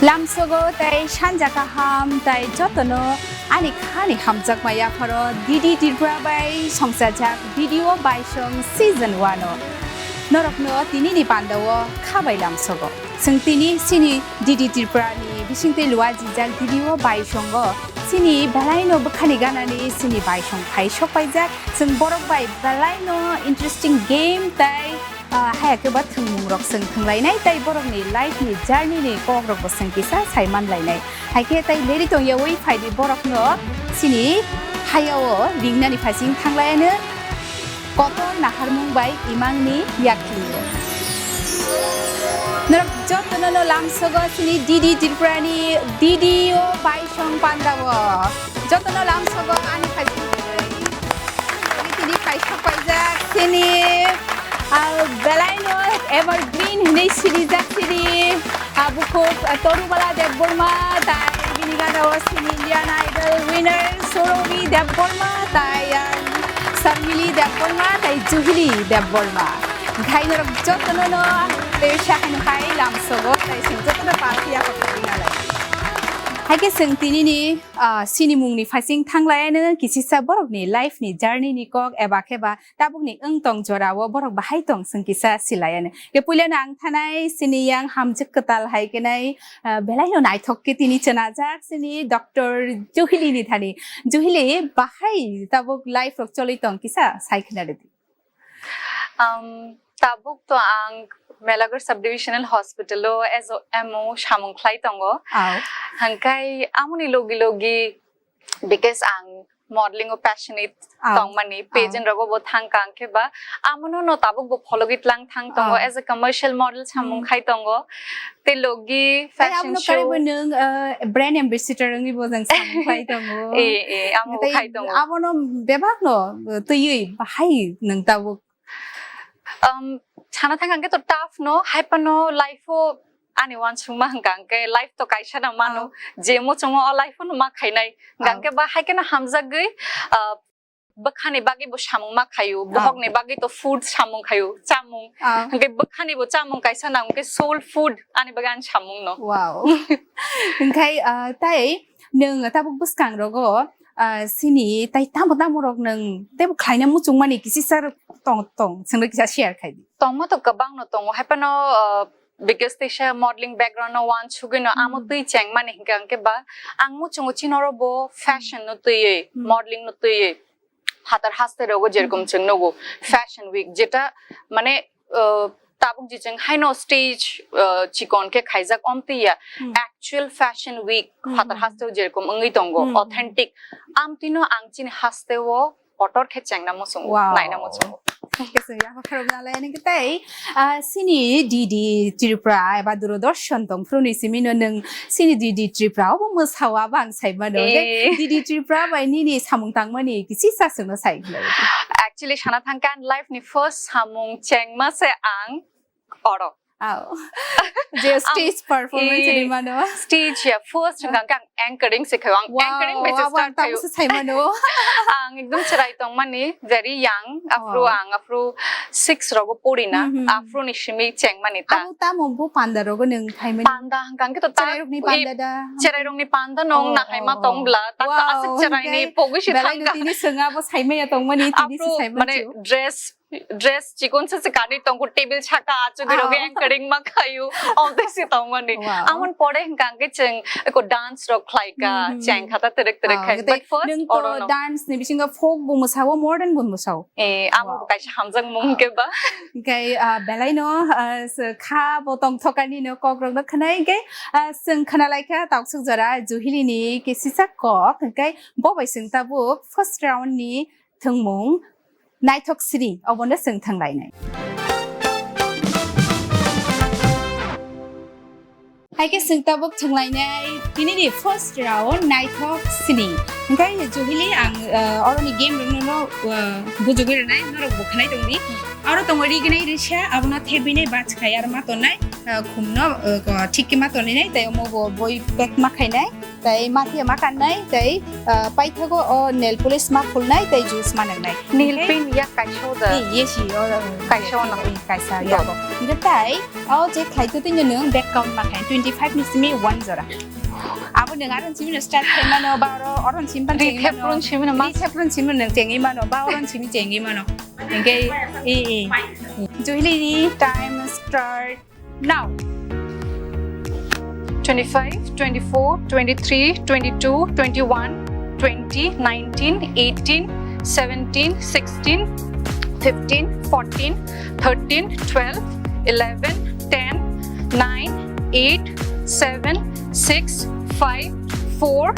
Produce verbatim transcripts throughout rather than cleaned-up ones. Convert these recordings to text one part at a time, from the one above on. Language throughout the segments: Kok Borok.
Lamsogo tei sanja kaham tei jotono ani khani hamjakma yapharo D D Tripura bai songchajak video baisong season one o norokno tinini pandao khabai lamsogo. Chwng tini chini D D Tripura ni bisingtwi luajijak video baisongo chini belaino bwkhani ganani chini baisong phai sokpaijak. Chwng borok bai belaino interesting game tei Ah, haya khe ba thwngmung rok chwng thwnglainai tei borokni life ni journey ni kok rok bo chwng kisa sai manlainai. Hai khe tei leri tong yaui phai di borok no chini haya o ringnani phaising thanglaiano kotor naharmung bai imang ni yakni o. Norok jotono no lamsogo chini D D Tripura ni D D o baisong panda o. Jotono lamsogo ani phaising tini phai sokpaijak chini, ah, belaino evergreen hinwi sinijak chini, ah, bukhuk, ah, Torubala Debbarma, tai bini gana o chini Indian Idol winner Surobi Debbarma, tai, ah, Sarmili Debbarma, tai Juhili Debbarma. Khai norok jotono no tei sahani hai lamsogo, tai chwng jotono party yaphak tongwi nalai. Hai khe chwng tinini, ah, sinimungni phaising thanglaiano kisisa borokni life ni journey ni kok eba khe ba tabukni wng tong jorao borok bahai tong chwng kisa silaiano. Khe puilano ang thanai chini yang hamjwk kwtal hai khe nai, ah, belaino naithok khe tini chwnajak chini Doctor Juhili ni thani. Juhili bahai tabuk life rok choli tong kisa sai khna rwdi. Um, tabuk to ang Melagar Subdivisional Hospital o as a M O samung khlai tongo. Au. Hangkai amoni logi logi, because ang modeling o passionate Au. Tongmani, Au. Pageant rogo bo thang kang khe ba amono no tabuk bo phologwi tlang thang tongo. Au. As a commercial model samung Hmm. Khai tongo. Tei logi tei fashion abono show. Karwi bo nwng, uh, brand ambassador wngwi bo jang samung khlai tongo. Eh, eh, amo tei khai tongo. Abono bebak no, uh, twiwi bahai nwng tabuk Um, sana thang hwnkhe to tough no, hai phano life o ani uansukma hwnkha hwnkhe life to kaisa no mano, Oh. Je muchungo o life o no ma khainai. Hwnkha Oh. Hwnkhe ba hai kheno hamjagwi, ah, bwkhani bagwi bo samung ma khaio, Oh. Bohokni bagwi to food samung khaio, chamung. Oh. Hwnkhe bwkhani bo chamung kaisa nang hwnkhe soul food ani bagwi ani samung no. Wow. Hwnkhe, ah, tai nwng tabuk bwskang rogo, ah, sini tai tamo tamo rok nwng teibo khlaina muchungmani kisisa rok tong, tong, chwngno kisa share khai di. Tongma to kwbangno tongo, hai phano, ah, because teisa modeling background no uansugwi no amo Hmm. Twi chengmani hwnkha hwnkhe ba ang muchungo chini oro bo fashion no twiwi, Hmm. Modeling no twiwi. Phatar haste rogo jerokom Hmm. Chwng nugo fashion week, jeta mane, ah, tabuk je chwng haino stage, ah, chikon khe khaijak, omtwi ya. Hmm. Actual fashion week Hmm. Phatar hasteo jerokom wngwi tongo, Hmm. Authentic. Amtwino ang chini hasteo kotor khe chengna muchungo, Wow. Naina muchungo. Thank you, sir. Yapha kharok nalai ani khe tei, ah, sini D D Tripura eba Doordarshan tong phuru ni simi no nwng sini D D Tripura obo mwsao abo ang sai mano. Eh. D D Tripura bai nini samung tangmani kisisa chwngno sai khlai. Actually, sana thangkhe ang life ni first samung chengma se ang oro. Ao. Je stage Ang, performance eh, ni mano. Stage ya, first hwnkha khe ang anchoring se khaio. Ang Wow, anchoring bai se abo ang start khaio. Tamo se sai mano. Ang ekdom chwrai tongmani, very young. Aphru Wow. Ang aphru six rogo pori na, Mhm. Aphru ni simi chengmani ta. Abo tamo bo panda rogo nwng phaimani? Panda hwnkha khe to ta Chwrai rokni i panda da? Chwrai rokni panda nwng Oh, nahai ma oh, oh. Tong bla, ta ta Wow, aswk chwrai ni hwnkhe pogwi se belai no thangkha. Tini swng abo sai maya tongmani, tini se Aphru sai mane manchio. Dress dress chikon se se kanwi tongo, table saka achugwi rok Oh. Anchoring ma khaio, omtwi se tongmani. Wow. Amon pore hwnkha hwnkhe chwng eko dance rok khlaika, Mhm. Chengkha ta twrwk twrwk Oh, khai. Hwnkhe tei But first nwng to oro no. Dance ni bisingo folk bo mwsao, modern bo mwsao. Eh, amo Wow. Bo kaisa hamjakmung hwnkhe ba. Hwnkhe, ah, belai no, ah, se kha bo tongthokani no kok rok no khwnai hwnkhe, ah, chwng khwnalaikha taksuk jora Juhili ni kisisa kok hwnkhe bo bai chwng tabuk first round ni thwngmung naithok sini obono chwng thwnglainai. Hai khe chwng tabuk thwnglainai tinini first round naithok sini. Hingke Juhili ang, ah, oroni game rokno no, ah, bujugwi rwnai, norok bo khnai tongdi. Aro tongo rignai risa, abono thebinai bachkhai aro ma tongnai, ah, khumno, ah, ko-, thik khe ma tongnai, tei omo bo boi pack ma khainai, tei ma phiya ma kannai, tei, ah, paithago o nail polish ma khulnai, tei juice ma nwngnai. Nail paint yak kaisa da. Ei, yes, o, o, kaisa o, o, nang. Ei, kaisa, ya. Hingke tai, o je khlai tu tini nwng back count ma khai, twenty five ni simi one jora. Abo nwng aron simi no start khai mano, ba oro, oron simi ban chengwi mano. Rithep run simi no ma. Rithep run simi no nwng chengwi mano, ba oron simi chengwi mano. Hingke, i, i. Juhili ni time start now. Twenty-five, twenty-four, twenty-three, twenty-two, twenty-one, twenty, nineteen, eighteen, seventeen, sixteen, fifteen, fourteen, thirteen, twelve, eleven, ten, nine, eight, seven, six, five, four,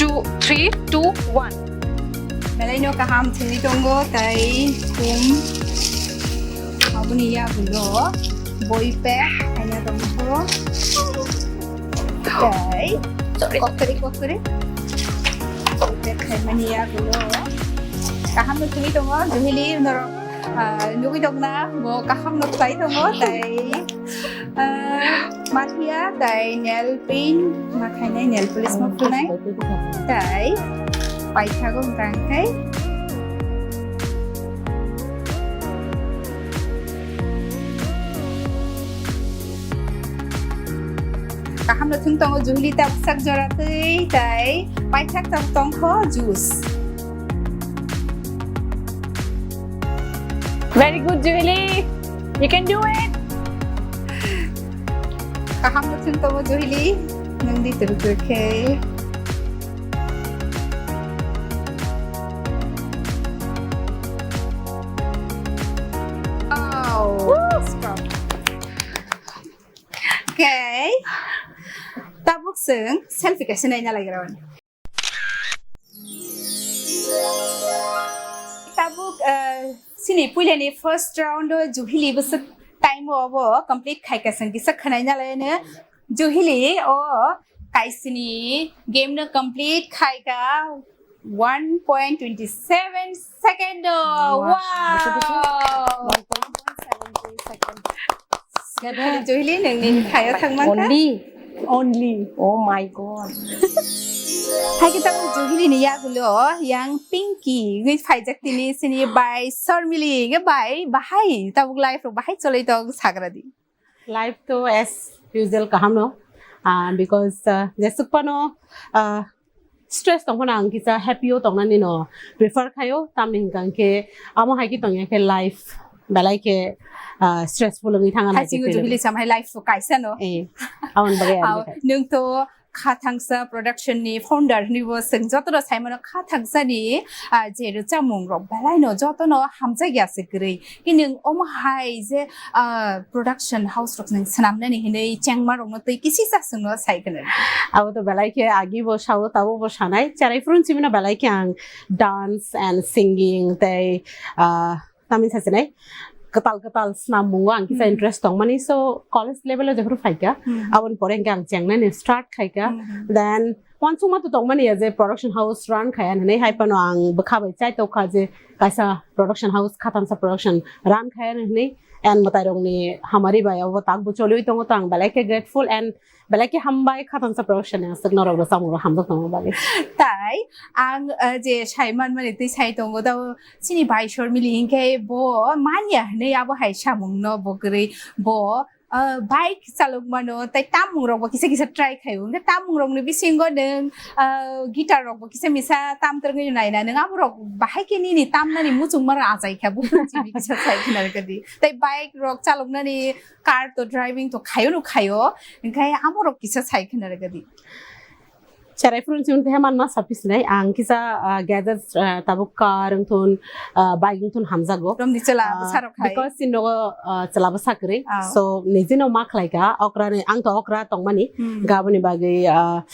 two, three, two, one. Belai no kaham thwngwi tongo, tai thum aboni yagulo boi pack khaina tongkho. Tai sorry, kokri kokri boi pack khaimani yagulo kaham no thwngwi tongo, Juhili norok, ah, nugwi tongna bo kaham no khlai tongo, tai Ah, ma phiya tai nail paint ma khainai, nail polish ma phunai, tai paithago hwnkha hwnkhe. Kaham no thung tongo Juhili tabuk sak jora twi tai paithak tabuk tongkho juice. Very good, Juhili. You can do it. Kaham no thung tongo Juhili. Nang di turu turu khe. Wow. Woo! Stop. Okay. Tabuk seng selfie kaisa naina lagira. Tabuk, eh, sini puilani first round o Juhili bwswk time o obo complete khaika, chwng kisa khwnaina laino. Juhili o kaisini game no complete khaika one point twenty seven second o. Wow. Wow. One point seven second. Seven. Juhili, nini thaio thangmang kha? Only. Only. Oh my God. Hai kita Juhili ni yagulo yang Pinky ngi phaijak tini sini bai Sormili ngi bai bahai tabuk life rok bahai choloi tong sagra di. Life to as usual kaham no, ah, because, ah, jesuk pano, ah, stress tongphano ang kisa happy o tongnani no prefer khaio, tamni hwnkha hwnkhe amo hai khe tongya khe life belai khe, ah, stressful wngwi thang. Hai singo Juhili sam hai life o kaisa no. Eh, aboni bagwi ang. Nwng to Kha Thangsa production ni founder hinwi bo chwng joto no sai mano, Kha Thangsa ni, ah, je rwchapmung rok belai no joto no hamjak ya se kwrwi. Ki nwng omo hai je, ah, production house rok nwng swnamnani hinwi chengma rokno twi kisisa chwngno sai khna. Abo to belai khe agi bo sao, tabuk bo sanai. Cherai phuru simi no belai khe ang dance and singing tei, ah, tamni sasinai kwtal kwtal swnammungo ang kisa, hmm, interest tongmani. So college level o jephuru phaikha, hmm, aboni pore hwnkhe ang chengnani start khaikha. Hmm. Then uansukma to tongmani ya je production house run khaya hinwi, hai phano ang bwkha bai chai tokha je kaisa production house, Kha Thangsa production run khaya hinwi, and mwtairokni hamari bai abo tak bo choliwi tongo, to ang belai khe grateful and belai khe hambai Kha Thangsa production ni aswk norok rwchapmung rok hamjak tongma bagwi. Tai ang, eh, je sai manmani twi sai tongo, tabo chini bai Sormili hinkhe bo manya hinwi abo hai samung no bo kwrwi bo ah, bike chalok mano, tai tamung rok bo kisa kisa try khaio. Hwnkhe tamung rok ni bisingo nwng, ah, guitar rok bo kisa misa tam twrwngwi naina nwng, abo rok bahai khe nini tamnani muchungma rok achai kha, buphuru chini kisa sai khna rwgadi. Tai bike rok chaloknani, car to driving to khaio no khaio, hwnkhe amo rok kisa sai khna rwgadi. Cherai phuru simi tei manma sapisinai ang kisa, ah, gadgets, ah, tabuk car wngthun, ah, bike wngthun hamjago. Romni chwla, ah, bwsarok hai. Because chini nogo, ah, chwla bwsa kwrwi. Ah. So nijino ma khlai kha, okra ni, ang to okra tongmani. Hmm. Gaboni bagwi, ah,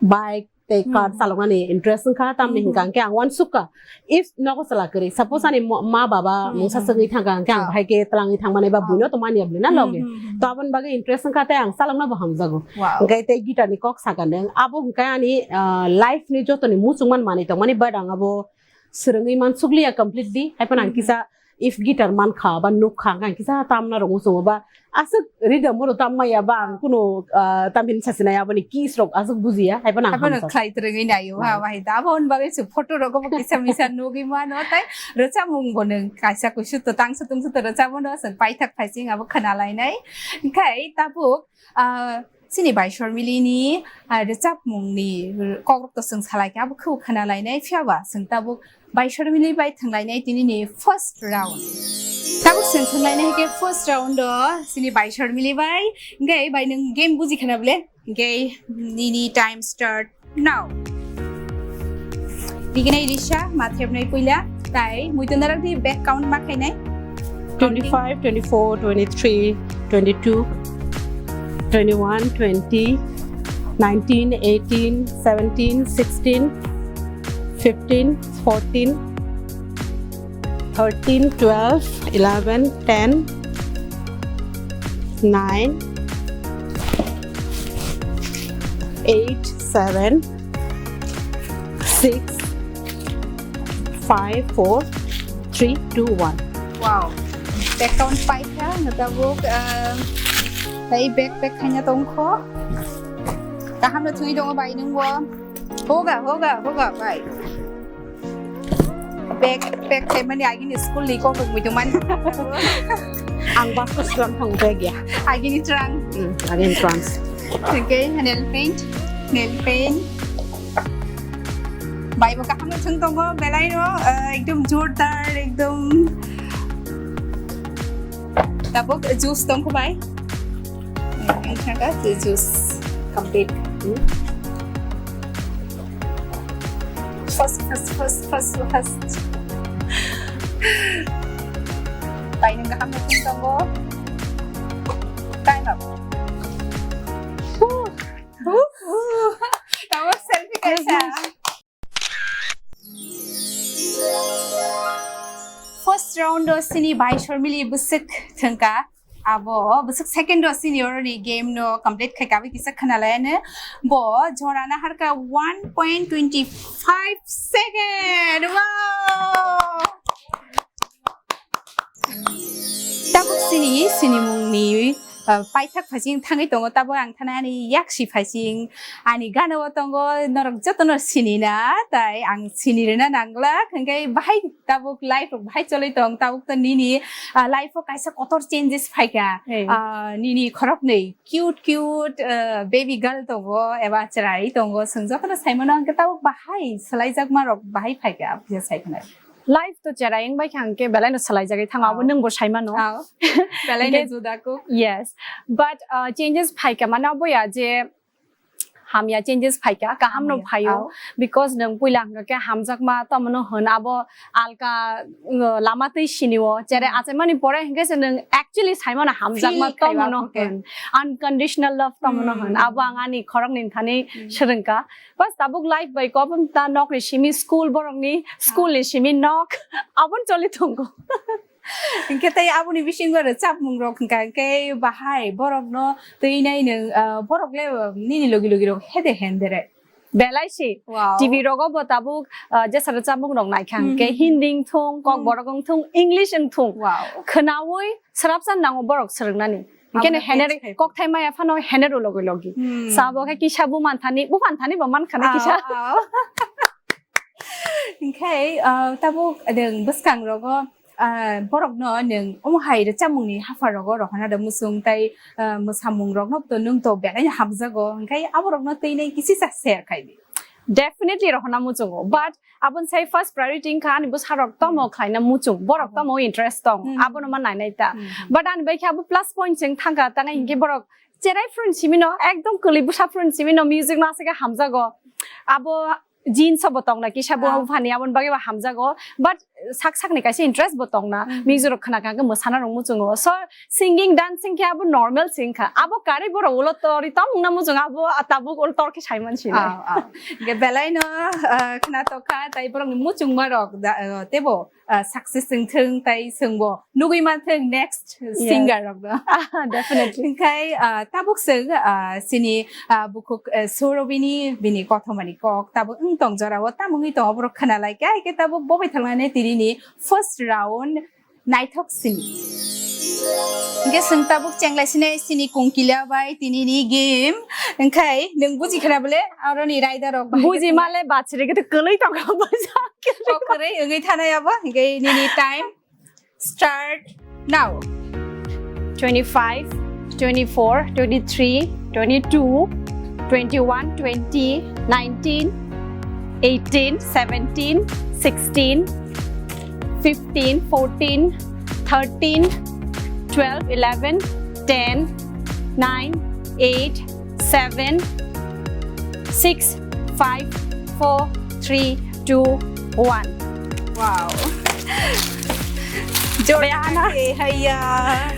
bike tei card chaloknani interest wngkha, tamni hwnkha hwnkhe ang uansukha. If nogo chwla kwrwi, suppose ani mo-, ma baba mungsa chwngwi thangkha hwnkhe ang bahai khe twlangwi thangmani ba buino to manya bwlwi na loge. To aboni bagwi interest wngkha tei ang chalokna bo hamjago. Wow. Hwnkhe tei guitar ni kok sakha nang, abo hwnkhe ani, ah, life ni jotoni muchungma manwi tongmani, but ang abo swrwngwi mansukliya completely. Haiphano ang kisa if guitar mankha ba nukkha, ang kisa tamna rok muchungo ba aswk rhythm oro tam maya ba ang kuno, ah, tamhin sachinai aboni keys rok aswk bujiya, haiphano ang hamjak. Khlai twrwngwi naio ha, bahai da abo hwn bagwi se photo rogo bo kisa misa nugwi mano, tai rwchapmung bo nwng kaisa kusu to tangsa tungsa to rwchapmano, chwng paithak phaising abo khna lainai. Khai tabuk, ah, chini bai Shormili ni, ah, rwchapmung ni kokrok to chwng salai kha, abo khe khna lainai, phiya ba chwng tabuk bai Shormili bai thwng lainai tini ni first round. Tabuk chwng thwng lainai khe first round o chini bai Shormili bai, hwnkhe bai nwng game buji khna bole, hwnkhe nini time start now. Diginai risa, ma thepnai puila, tai muitu narak di back count ma khainai. Twenty-five, twenty-four, twenty-three, twenty-two, twenty-one, twenty, nineteen, eighteen, seventeen, sixteen, fifteen, fourteen, thirteen, twelve, eleven, ten, nine, eight, seven, six, five, four, three, two, one. Wow. Back count paikha, ngetabuk, ah, tai backpack khaina tongkho. Kaham no thwi tongo bai nungbo. Hoga, hoga, hoga, bai. Backpack khaimani agini school ni kok rok muitu man. Ang bus ko slam thang bag ya. Agini trunk. Hmm, agini trunks. Okay, nail paint, nail paint. Bai bo kaham no thung tongo, belai no, ah, ekdom jordar, ekdom. Tabuk juice tongkho bai. Ang thangka juice complete. First, first, first, first, first. Bai nang kaham no thung tongo. Time up. Woo. Woo. Tamo selfie kaisa. First round o sini bai Shormili bwswk thwngka. Abo bwswk second o sini oroni game no complete khai kabi kisa khwnalayano. Bo jora naharka one point twenty five second. Wow! Tabuk sini, sini mungni, uh, paithak phaising thangwi tongo, tabuk ang thana ani yaksi phaising, ani gana o tongo, norok jotono sinina, tai ang sinirina nanglak, hwnkhe bahai tabuk life rok bahai choloi tong, tabuk to nini, uh, life o kaisa kotor changes phaikha, uh, nini khoroknwi cute cute, uh, baby girl tongo, eba chwrai tongo, chwng jotono saimano hwnkhe tabuk bahai swlaijakma rok bahai phaikha, aboni sai khwnai. Life to cherai wng bai kha hwnkhe belai no swlai jagwi thango, abo nwng bo sai mano. Belai no juda kuk. Yes, but, uh, changes phaikha mano aboya je hamya changes phaikha, kaham no phaio, because nwng puila hwnkha khe hamjakma tomono hwn abo alka, uh, lama twi sinio cherai achaimani pore hwnkhe se nwng actually sai mano hamjakma tomono hwn, unconditional love tomono hwn, abo ang ani khoroknwi thani swrwngkha. Bas tabuk life bai kobam ta nokni simi school, borokni school ni simi nok, aboni choli tongo. Hwnkhe tei aboni bisingo rwchapmung rok hwnkha khe bahai borokno twi nai nwng, ah, borok le nini logi logi rok hede hendere. Belai si. Wow. T V rogo bo tabuk, ah, jesa rwchapmung rok naikha hwnkhe Hindi wngthung, Kokborok wngthung, English wngthung. Wow. Khwnaui swrapsa nango borok swrwngnani. Hwnkhe no hener kokthai maya phano hener logi logi. Sa bo khe kisa bu manthani, bu manthani bo mankha na kisa. Hwnkhe, ah, tabuk nwng bwskang rogo, ah, borokno nwng omo hai rwchapmungni haphar rogo rohorna da muchung tai, ah, mwsamung rokno to nwng to belai hamjago, hwnkhe abo rokno twi nai kisisa share khai di. Definitely rohorna muchungo, but aboni sai first priority wngkha ani bwsa rok tomo khlaina muchung, borok tomo interest tong, abono ma nainai ta. But ani bai khe abo plus point chwng thangkha, tang hinkhe borok cherai phuru simi no ekdom kwlwi bwsa phuru simi no music no aswk hamjago. Abo jeans bo tongna kisa bo phani aboni bagwi bo hamjago. But sak sakni kaisa interest bo tongna, music rok khna kha hwnkhe mwsana rok muchungo. So singing, dancing khe abo normal se wngkha. Abo karwi borok ulo torwi tongna muchungo, abo tabuk ulo tor khe saiman sini. Ah, ah. Hwnkhe belai no, ah, khna tokha, tai borokni muchungma rok da, ah, teibo, ah, success wngthwng, tai chwngbo nugwi manthwng next singer rok no. Definitely. Hwnkhe, ah, tabuk chwng, ah, sini, ah, bukhuk, ah, Sourabhini bini kothomani kok tabuk wng tong jorao, tamo wngwi tongo borok khna lai kha, hai khe tabuk bo bai thalmani tinini first round naithok sini. Hwnkhe chwng tabuk chenglai sinai sini Kongkila bai tinini game. Hwnkhe nwng buji khna bole aroni raida rok bai buji male bachiri khe kwlwi tongkha bwsa. Kokrwi wngwi thanai abo. Hwnkhe nini time start now. Twenty-five, twenty-four, twenty-three, twenty-two, twenty-one, twenty, nineteen, eighteen, seventeen, sixteen, fifteen, fourteen, thirteen, twelve, eleven, ten, nine, eight, seven, six, five, four, three, two, one. Wow. Jordan. Haiya.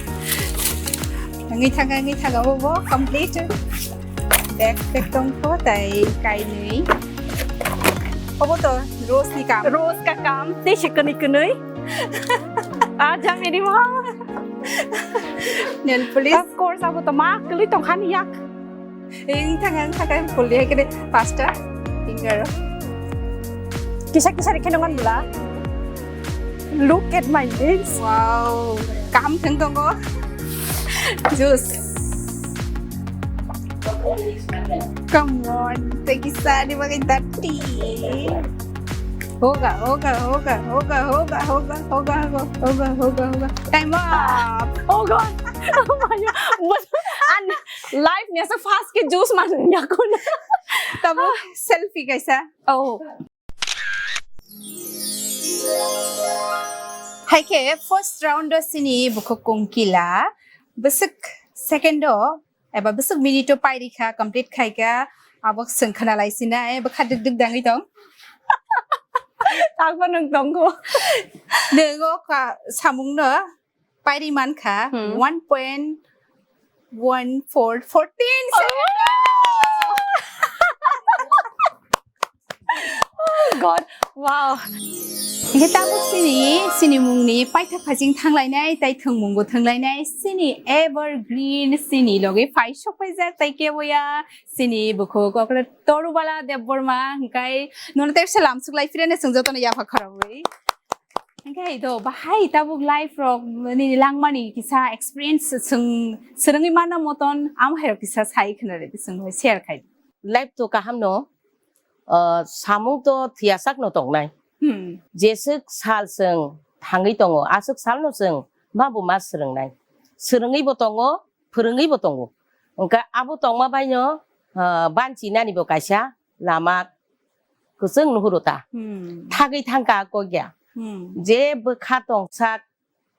Ngi thanga, ngi thanga, bo, bo, complete. Backpack tongkho tai kainwi. Obo to Rose ni kam. Rose ka kam, tei se kwnwi kwnwi. Ah, jamiri mo. Nail polish. Of course, abo to ma kwlwi tongkha ni yak. Eng thang, eng thang, eng puli hai kene pasta finger. Kisa kisa rikhe nongan bla. Look at my lips. Wow. Kaham thwng tongo. Juice. Come on. Tei kisa ni bagwi dati. Hoga, hoga, hoga, hoga, hoga, hoga, hoga, hoga, hoga, hoga, hoga. Time up. Oh God. Oh my God. An life ni asa fast ke juice man ya ko na. Tamo selfie kaisa. Oh. Hai khe first round o sini bukhuk Kongkila, bwswk second o eba bwswk minute o pairikha, complete khaikha, abo chwng khwnalai sinai, bwkha duk duk dangwi tong. Takbo nwng tongo. Nwng o ka-, samung no pairi mankha, hmm, one point one four, fourteen second. Oh God, wow. Hingke tabuk sini, sini mungni paithak phaiching thanglainai, tai thwngmungbo thwnglainai, sini evergreen, sini logi phai sokpaijak, tai keboya, sini bukhuk okra Torubala Debbarma, hingkai nono tepsa lamsuklai phirene chwng jotono yapha khorogwi. Hingke do bahai tabuk life rok nini langmani kisa experience chwng swrwngwi manna moton, am hai rok kisa sai khna re, chwng share khai. Life to kaham no, ah, samung to thwiyasak no tongnai. Hmm. Jeswk sal chwng thangwi tongo, aswk sal no chwng ma bo ma swrwngnai. Swrwngwi bo tongo, phwrwngwi bo tongo. Hwnkhe abo tongma bai no, ah, banchi nani bo kaisa lama kwchwng nuhuru ta. Hmm. Thagwi thangkha kok ya. Hmm. Je bwkha tongsak,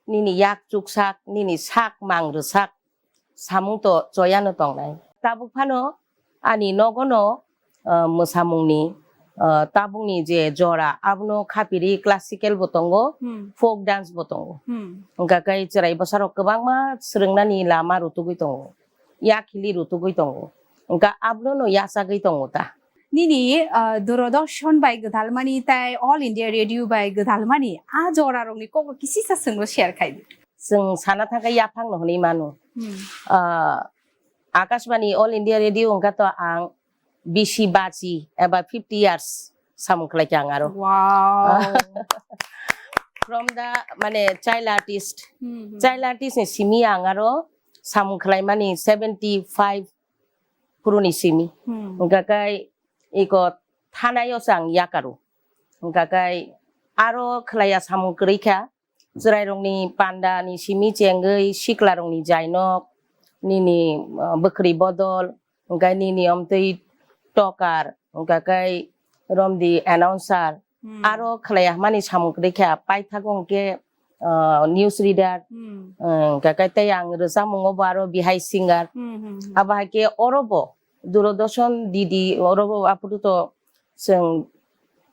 nini yak chuksak, nini sak mang rwsak, samung to choyano tongnai. Tabuk phano ani nogono, ah, mwsamungni, ah, tabukni je jora, abono khapiri classical bo tongo, hmm, folk dance bo tongo. Hmm. Hwnkha khe chwrai bwsarok kwbangma swrwngnani lama rutugwi tongo, yakhili rutugwi tongo. Hwnkha abono no yachagwi tongo ta. Nini, ah, Doordarshan bai gwdalmani tai All India Radio bai gwdalmani a jorarokni kokno kisisa chwngno share khai di. Chwng sana thangkha yaphangno hwnwi mano. Hmm. Ah, Akashbani All India Radio wngkha to ang bisi bachi eba fifty years samung khlaikha ang aro. Wow. From the, mane, child artist. Hmm, hmm. Child artist ni simi ang aro samung khlaimani seventy five phuruni simi. Hmm. Hwnkha khe iko thanai o se ang yakaru. Hwnkha khe aro khlaiya samung kwrwi kha. Chwrairokni pandani simi chengwi siklarokni jainok, nini, uh, bwkhwrwi bodol, hwnkhe nini omtwi tokar, hwnkha khe romdi announcer, hmm, aro khlaiya hwnmani samung kwrwi kha, paithago hwnkhe, uh, news reader, hmm, uh, hwnkha khe tei ang rwchapmungo bo aro bihai singer, hmm, hmm, hmm, abo hai khe oro bo Doordarshan D D oro bo aphuru to chwng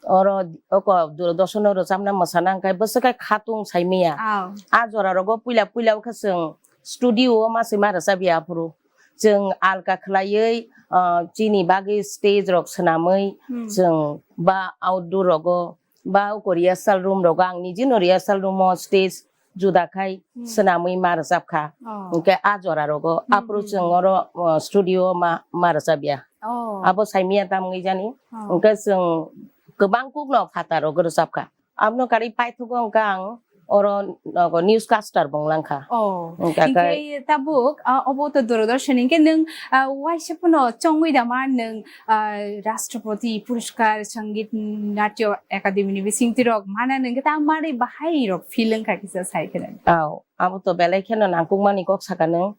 oro oko Doordarshan o rwchapna mwsana hwnkhe bwswk khe khatung saimaya. Aw. A jora rogo puila puila o khe chwng studio o ma se ma rwchapya aphuru. Chwng alka khwlaiwi, ah, chini bagwi stage rok swnamwi Hmm. chwng ba outdoor rogo ba oko rehearsal room rogo ang nijino rehearsal room o stage juda khai Hmm. swnamwi ma rwchap kha. Oh. Hwnkhe a jora rogo Hmm, aphuru hmm, chwng hmm. oro, ah, studio o ma, ma rwchapya. Oh. Abo saimaya tamwi jani. Oh. Hwnkhe chwng kwbang kukno phataro rwchap kha. Abono karwi paithago hwnkhe ang oro nogo newscaster bo wng lang kha. Oh, Hwnkhe hinkhe tabuk, ah, obo to Doordarshan hinkhe nwng, ah, waisa phano chongwi da ma nwng, ah, Rashtrapati Puraskar, Sangeet Natya Academy ni bisingtwi rok mana nwng khe ta manwi bahai rok feel wng kha kisa sai khe nang. Aw, abo to belai kheno nangkukmani kok saka nwng.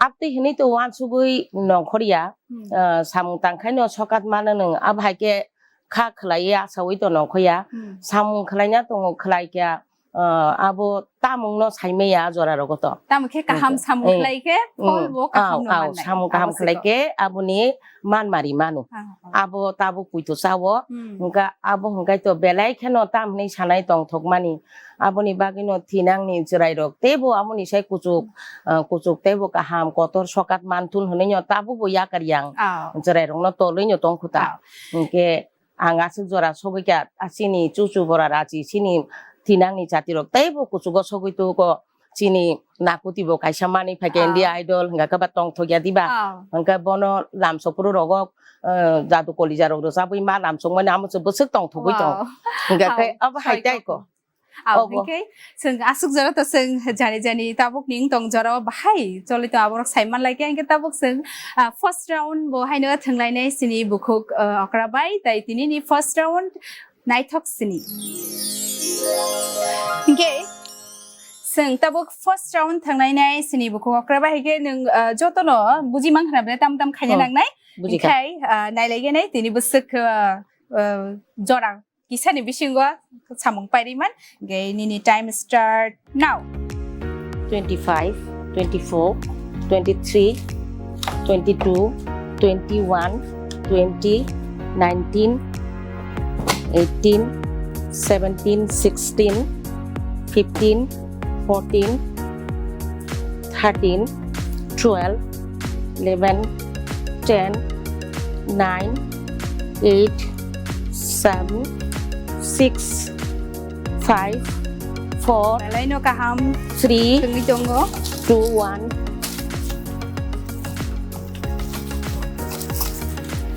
Abtwi hinwi to uansugwi nongkhorya, Hmm. ah, samung tangkhaino sokat mano nwng. Abo hai khe kha khwlaiwi achawi to nongkhoya. Hmm. Samung khwlaina tongo khwlaikha, ah, abo tamungno saimaya jora rogo to. Tamo khe kaham Hwnkhe, samung eh, khlai khe, hmm, phol bo kaham aw, no aw, mannai. Samung kaham Abo se khlai ko. Khe aboni manmari mano. Ah, ah. Abo tabuk puito chawo. Hmm. Hwnkhe abo hwnkhe to belai kheno tam hinwi sanai tongthokmani. Aboni bagwino thinangni chwrairok teibo amoni sai kuchuk, ah, kuchuk teibo kaham kotor sokat manthun hwnwi no tabukbo yakar yang Ah. chwrairokno tolwi no tongkhuta. Ah. Hwnkhe ang aswk jora sogwi kha, ah, chini chuchu bora rachi, chini thinangni jatirok teibo kuchugo sogwi tugo, chini nakuti bo kaisa manwi phaikha Ah. India Idol, hwnkha khe ba tongthokya diba? Ah. Hwnkhe bono lamsok phuru rogo, ah, jadu kolija rok rwchabwi ma lamsokmani amo se bwswk tongthogwi tong. Wow. Hwnkha khe Ah, abo hai sai tei kok. Ko. Aw, Obo. Hinkhe chwng aswk jora to chwng jani jani tabuk ni wng tong jora o bahai choli tong aborok sai man lai khe, hinkhe tabuk chwng, ah, first round bo haino thwnglainai chini bukhuk, ah, okra bai, tai tini ni first round naithok sini. Hinkhe chwng tabuk first round thwnglainai chini bukhuk okra bai, hinkhe nwng, ah, jotono buji man khna ble tam tam khaina Oh, nangnai. Bujikha. Hinkhe, ah, nailaigenai tini bwswk, ah, ah, jora kisani bisingo samung pairiman, ge nini time start now. Twenty-five, twenty-four, twenty-three, twenty-two, twenty-one, twenty, nineteen, eighteen, seventeen, sixteen, fifteen, fourteen, thirteen, twelve, eleven, ten, nine, eight, seven, six, five, four, Belai no kaham three, thwngwi tongo. Two, one.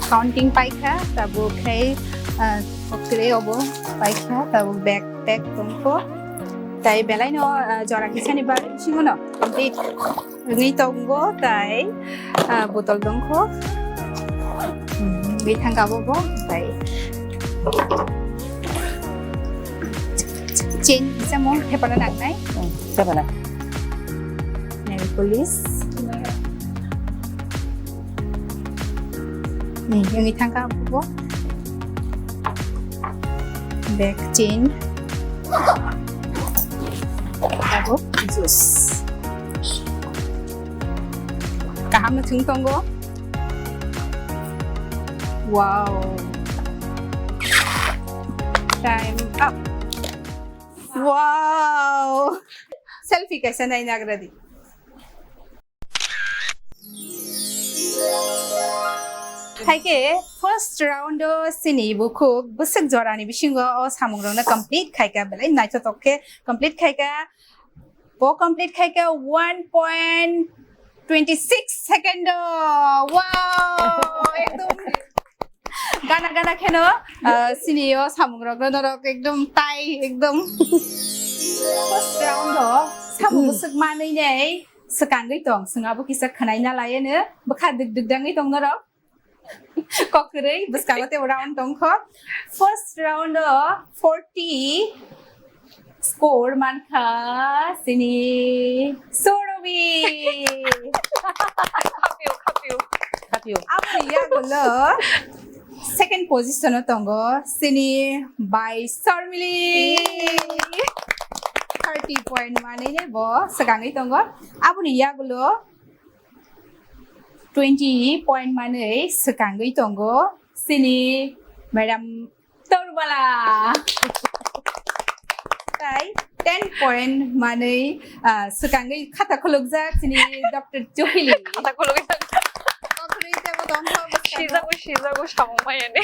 Counting paikha, tabuk khai, ah, kokre obo paikha, tabuk bag pack tongkho. Tai belai no, ah, jora kisani bagwi bisingo no complete. Wngwi tongo tai, ah, botol dongkho. Hmm, wngwi thangkha abo bo tai. Chain kisa mo thepana nangnai. Hmm, thepana. Nail polish. Ni, wngwi thangkha abo bo. Bag chain. Abo juice. Kaham no thwng tongo. Wow. Time up. Wow. Selfie kaisa nai nagra di. Haikhe first round o chini bukhuk bwswk jorani bisingo o samungrokno complete khaikha, belai naithotok khe complete khaikha. Bo complete khaikha one point twenty six second o. Wow, ekdom gana gana kheno, ah, chini o samungrokno norok ekdom tai ekdom. First round o samung bwswk manwi nei. Swkangwi tong, swngabo kisa khwnaina laiano, bwkha dwk dwk dangwi tong norok. Kok kwrwi, bwskango tei round tongkho. First round o forty score mankha chini Surabhi. Khapio, khapio. Khapio. Aboni yagulo second position o tongo chini bai Sarmili. Thirty point manwi ne bo swkangwi tongo. Aboni yagulo twenty point manwi swkangwi tongo chini madam Torbala. Tai ten point manwi, ah, swkangwi khata khulukjak chini Doctor Johili. Khata khulukjak. Kothorwi tebo tongkha bwskango. Sijago, sijago, samung maya ni.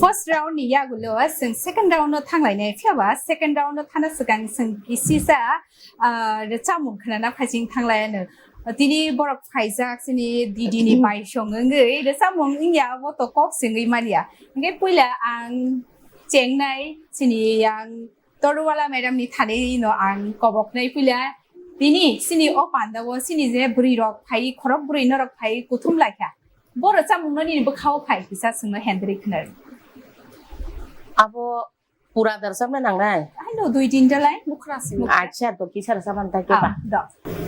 First round ni yagulo chwng second round no thanglainai, phiyaba second round no thana swkang chwng kisisa, ah, rwchapmung khwnana phaising thanglaiano. Tini borok phaijak chini didi ni baisong wngwi rwchapmung wngya abo to kok swngwi manya. Hwnkhe puila ang chengnai chini yang Toruwala madam ni thani no ang koboknai puila. Tini chini o panda o chini je bwrwi rok phai, khorok bwrwi norok phai kuthum laikha. Bo rwchapmung no nini bwkha o phai kisa chwngno hendri khwnar. Abo pura da rwchapna nangnai? Ano dui tinta line. Mukhra sing. Acha, to kisa rwchapna ta ke ba? Ah, do.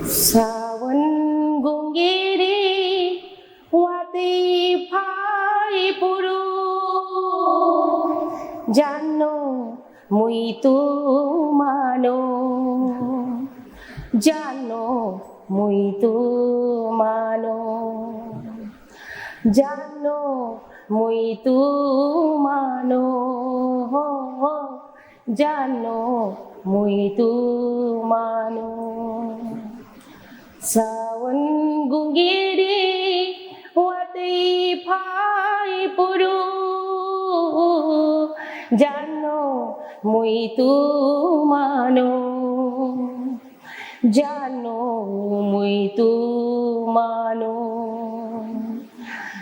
Sawan gungiri watwi phai puru jano muitu mano, jano muitu mano, jano muitu mano, jano muitu mano. Sawan gungiri watwi phai puru jano muitu mano, jano muitu mano.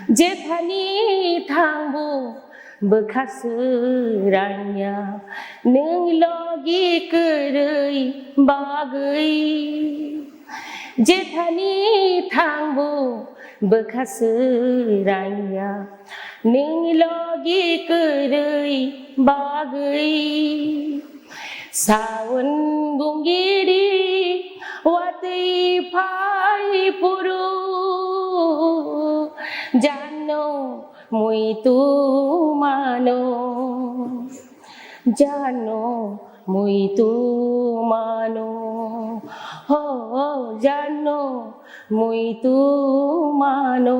Jethani thangbu bwkha swrangya nwng logi kwrwi bagwi. Jethani thangbu bwkha swrangya nwng logi kwrwi bagwi. Sawan gungiri watwi phai puru jano muitu mano, jano muitu mano, ho jano muitu mano,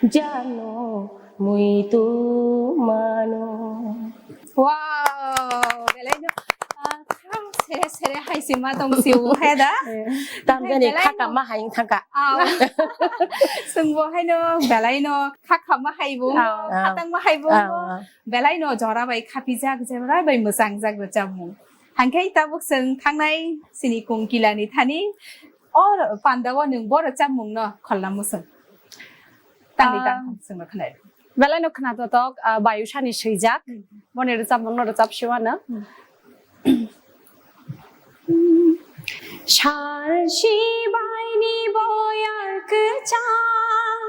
jano muitu mano. Wow, belai no, ah, khang sere sere hai se ma tong si u hai da. Tam jani belai khaka no ma hai thangka. Aw. Sungbo hai no, belai no khaka ma hai bo, aw, khatang ma hai bo. Aw. Belai no jora bai khapijak, jora bai mwchangjak rwchapmung. Hangkhai tabuk chwng thangnai chini kungkilani thani o panda o nwng bo rwchapmung no kholna muchung. Tangwi, ah, tang thang chwngno khwnai. Belai no khwnajotok, ah, Bayusani swijak. Hmm. Boni rwchapmung no rwchap siwano. Hmm. Sal sibaini boyar kwchang,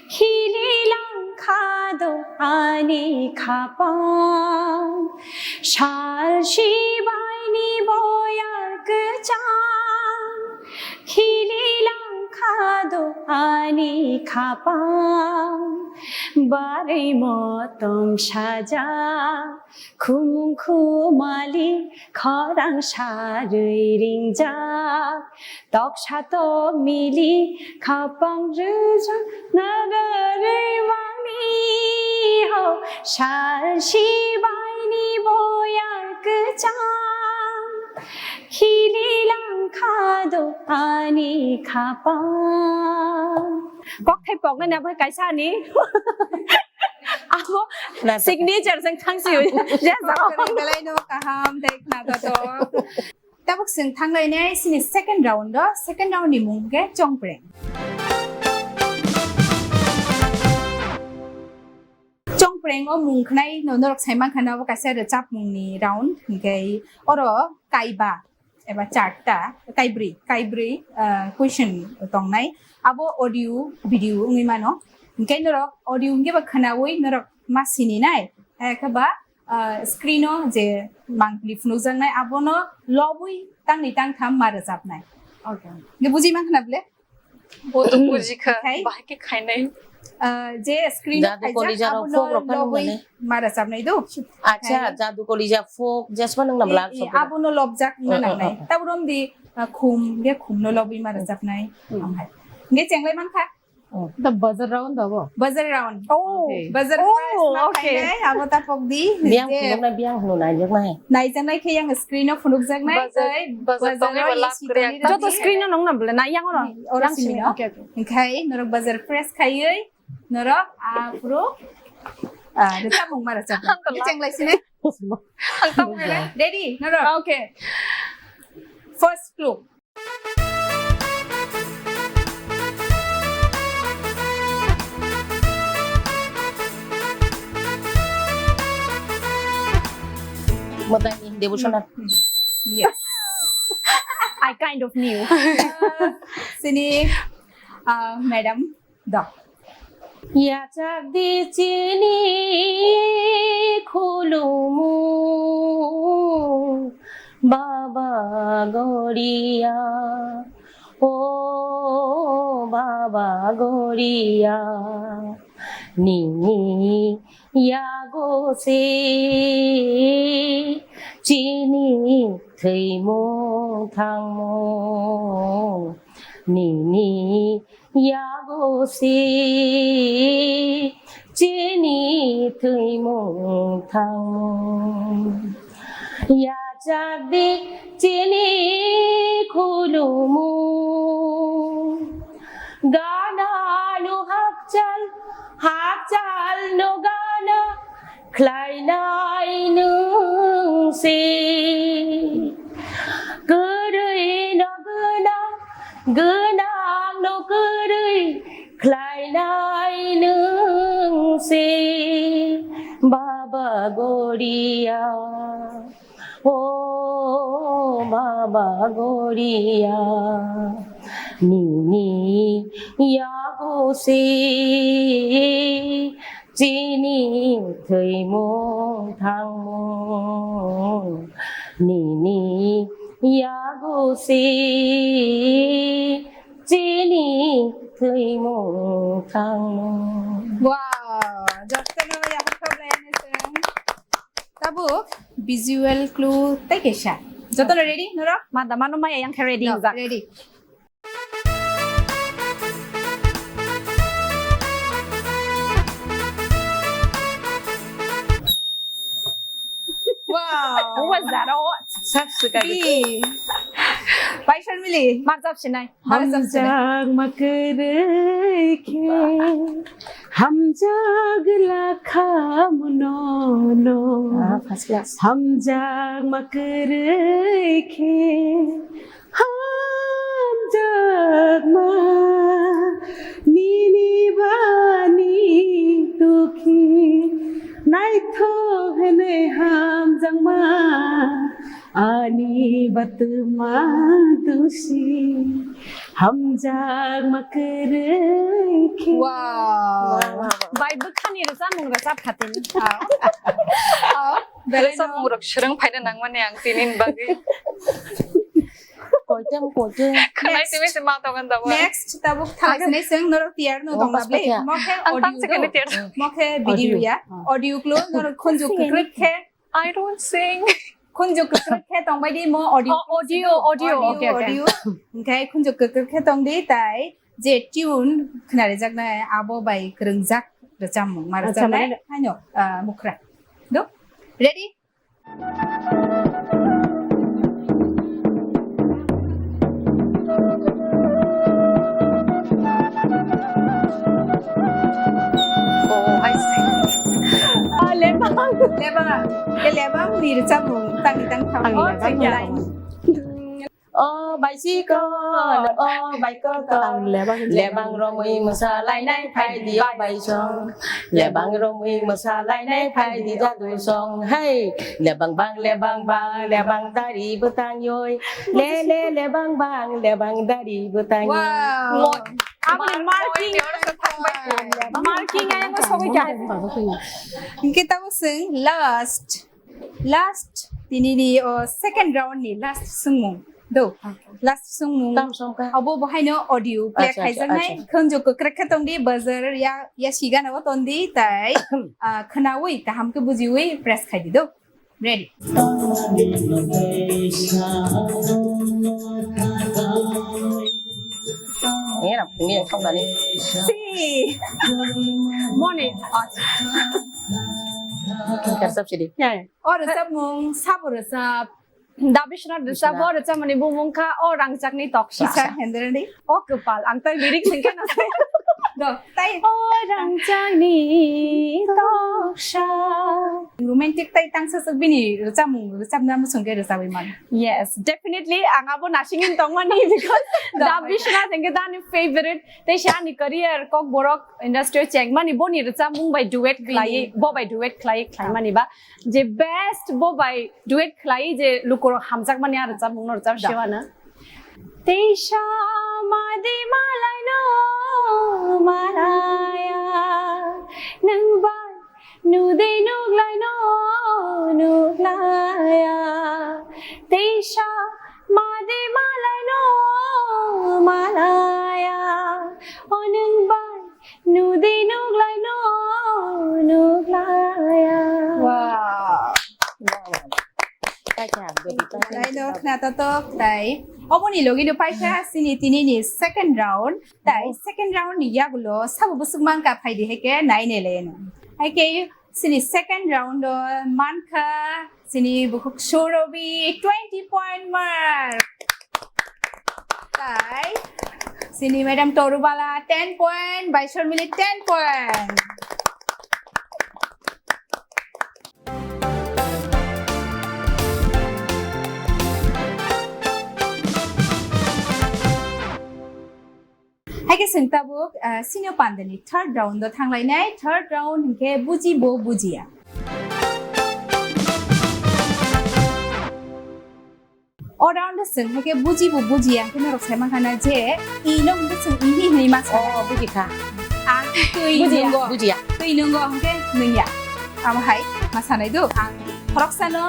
khili langkha do ani khapang. Sal sibaini boyar kwchang, khili langkha do ani khapang. Barwi motong sajak, khumung khumali khorang sarwi ringjak, toksa tokmili khapang rwjak narwrwi mangni ho. Sal sibaini boyar kwchang, khili langkha do ani khapang. Kokthai poknani abo kaisa ani. Abo na, signature jeng thangsi. Belai no kaham tei khna to. Tabuk chwng thanglainai chini second round o, second round ni mung khe chongpreng. Chongpreng o mung khnai no norok sai mankha na, obo kaisa rwchapmung ni round, hwnkhe oro kaiba eba charta, kaibrwi, kaibrwi, ah, question tongnai. Abo audio, video wngwi mano. Hwnkhe norok audio hwnkhe ba khwnawi norok ma sininai, hai khe ba, ah, screen o je mangpili phunukjaknai abono lobwi tangni tangtham ma rwchapnai. Okay. Hwnkhe buji mankha na bwle? Bo to buji kha, okay. Bahai khe khainai. Ah, je screen o jadu khaijak, kolija rok abono phok rok phano lobwi nani ma rwchapnai do. Acha, okay. Jadu kolija phok, jesma nang nam lak. Eh, eh, sok abono lobjak na nangnai. Eh, eh, eh. Tabuk romdi Ah, khum, ge khum no lobwi ma rwchapnai. Hmm. Amhai. Ge chenglai mankha? Oh. The buzzer round abo? Buzzer round. Oh. Okay. Buzzer Oh, first ma okay. khainai, abo ta pok di. Biyang Je phunuknai, biyang phunuknai, jaknai. Naijaknai khe yang screen o phunukjaknai, Buzzer, tei buzzer buzzer tongwi o ba lap yasi kwrwi tongwi ak. Joto tong. Screen o nung nabla, na yang o no? Oro Yang simi simi, no? Okay, okay. Hinkhe norok buzzer press khaiwi, norok, ah, phuru, ah, rwchapmung ma rwchapnai. Ang to lap Chenglai sini. Ang tong nai. Ready, norok? Okay. First clue. Mwtaini devotional. Yes. I kind of knew. Uh, sini, uh, madam, do. Yachak di chini khulumu Baba Goria, o Baba Goria, nini yago se chini thwimung thangmung, nini yago se chini thwimung thangmung. Yachak di chini khulumu. Gana no hakchal, hakchal no gana khlainai nwng se. Kwrwi no gwnang, gwnang no kwrwi khlainai nwng se, Baba Goria. O Baba Goria, nini yago se chini thwimung thangmung, nini yago se chini thwimung thangmung. Wow, jotono yapharkha belai ani chwng. Tabuk visual clue tei kaisa. Jotono ready norok? Ma da mano maya yang khe ready No, wngjak. Ready. Wow. What was that? Sab suka B. Bai Sharmili. Marjap sinai. Marjap sinai. Hamjakma kwrwi khe hamjak lakha muno no. Ah, first class. Hamjakma kwrwi khe hamjakma nini bani dukhi naithok hwnwi hamjakma ani batma dusi hamjakma kwrwi khe. Wow. Bai bwkhani rwchapmung rwchap kha tini. Ah. Ah. Belai no. Rwchapmung rok swrwng phaina nangmani ang tini bagwi. Koitam, koitam. Khwnai Next. Timi se ma tongan tabuk. Next, tabuk thalai sinai chwng norok tiyar no Oh, tongna pas ble. Pathia. Mokhe Ang audio tam se kene do. Tiyar. Mokhe video Audio. ya. Ah. Audio klo norok khunju kwkrwk khe. I don't sing. Khunju kwkrwk khe tongbai di mo audio. Oh, audio, audio. Audio, Okay, okay. audio. Hinkhe khunju kwkrwk khe tong di tai je tune khnarijaknai abo bai kwrwngjak rwchapmung ma Acha, rwchapnai mane haino, ah, mukhra. Do? Ready? Oh, I see. Ah, lebang. Lebang. Ke lebang ni rwchapmung tangni tang thang. Ang Oh, lebang thank you. Line. O bai sikon, o bai kotor. Ang lebang, lebang romwi mwsa lainai phai di o bai song. Lebang romwi mwsa lainai phai di jadu song. Hey, lebang bang, lebang bang, lebang dari bwtang yoi. Le, le, lebang bang, lebang dari bwtang yoi. Wow. Mo-, Aboni marking, marking ayang sogwi kha. Hinkhe tamo chwng last. Last, tini ni, o, second round ni last swngmung. Do, last swngmung. Tam song kha. Abo bo haino audio play Acha, acha, khaijaknai. Acha. Khunju kwkrwk khe tong di, buzzer ya, ya sigana o ton di, tai, ah, khwnawi, kaham khe bujiwi press khai di do. Ready? Ngira, ngira, thok dani. Si. Moni. Acha. Kerap sidi. Ya, ya. O rwchapmung, sabo rwchap. Da Biswanath rwchap, Biswanath. O rwchapmani bumung kha, O Rangchakni Toksa. Kisa hendreni. O kwpal, ang tai lyrics hwnkhe na sai. Do, tai. O Rangchakni Toksa. Romantic tai tangsa swk bini rwchapmung, rwchapna muchungkhe rwchabwi man. Yes, definitely. Ang abo nasingin tongmani because Da Biswanath hwnkhe da ani favorite. Tei se ani career Kokborok industry o chengmani boni rwchapmung bai duet khlai, bo bai duet khlai khlaimani ba. Je best bo bai duet khlai je lukurok hamjakmani a rwchapmungno rwchap Da. Sewano. Teisa madi malaino malaya, nwng bai nudi nuglaino nuglaya. Teisa madi malaino malaya, o nwng bai nudi nuglaino nuglaya. Wow. Laino khna totok tai. Oboni logino paikha sini tinini second round. Tai second round ni yagulo sabo busuk mankha phaidi heke nai ne leno. Haike sini second round o mankha sini bukhuk Sorobi twenty point mark. Tai sini madam Torubala ten point, bai Shormili ten point. Haike chwng tabuk, ah, sino pandani third round o thanglainai, third round hinkhe buji bo bujiya. O round o chwng haike buji bo bujiya hinkhe norok sai mankha na je i no hinkhe chwng i hi hinwi ma sa. Oh, bujikha. Ang twi Bujiya. Nungo. Bujiya. Twi nungo hinkhe nungya. Amo hai ma sanai do. Ang khoroksano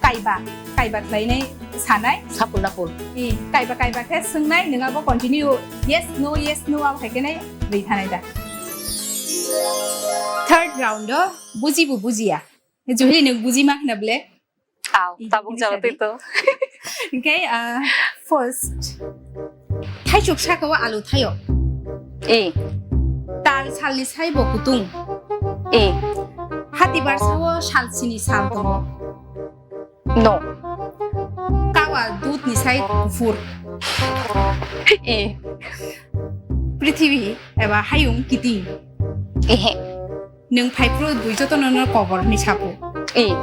kaiba, kaiba khlainai sanai. Sapul napul. I, kaiba, kaiba khe swngnai, nwng abo continue yes, no, yes, no, abo hai khe nai rwi thanai da. Third round o buji bo bujiya. Juhili nwng buji ma khna ble? Aw, I, tabuk i, jagotwi i, to. Hinkhe, ah, first, thaisuk saka o alu thaio. E. Tal salni saibo kutung. E. Hati barsa o sal sini sal tongo. No. Kawa dudni sai kuphur. E. Prithibi eba hayung kiting. Ehe. Nwng phaiphru bui jotono no kobor hinwi sapo. E.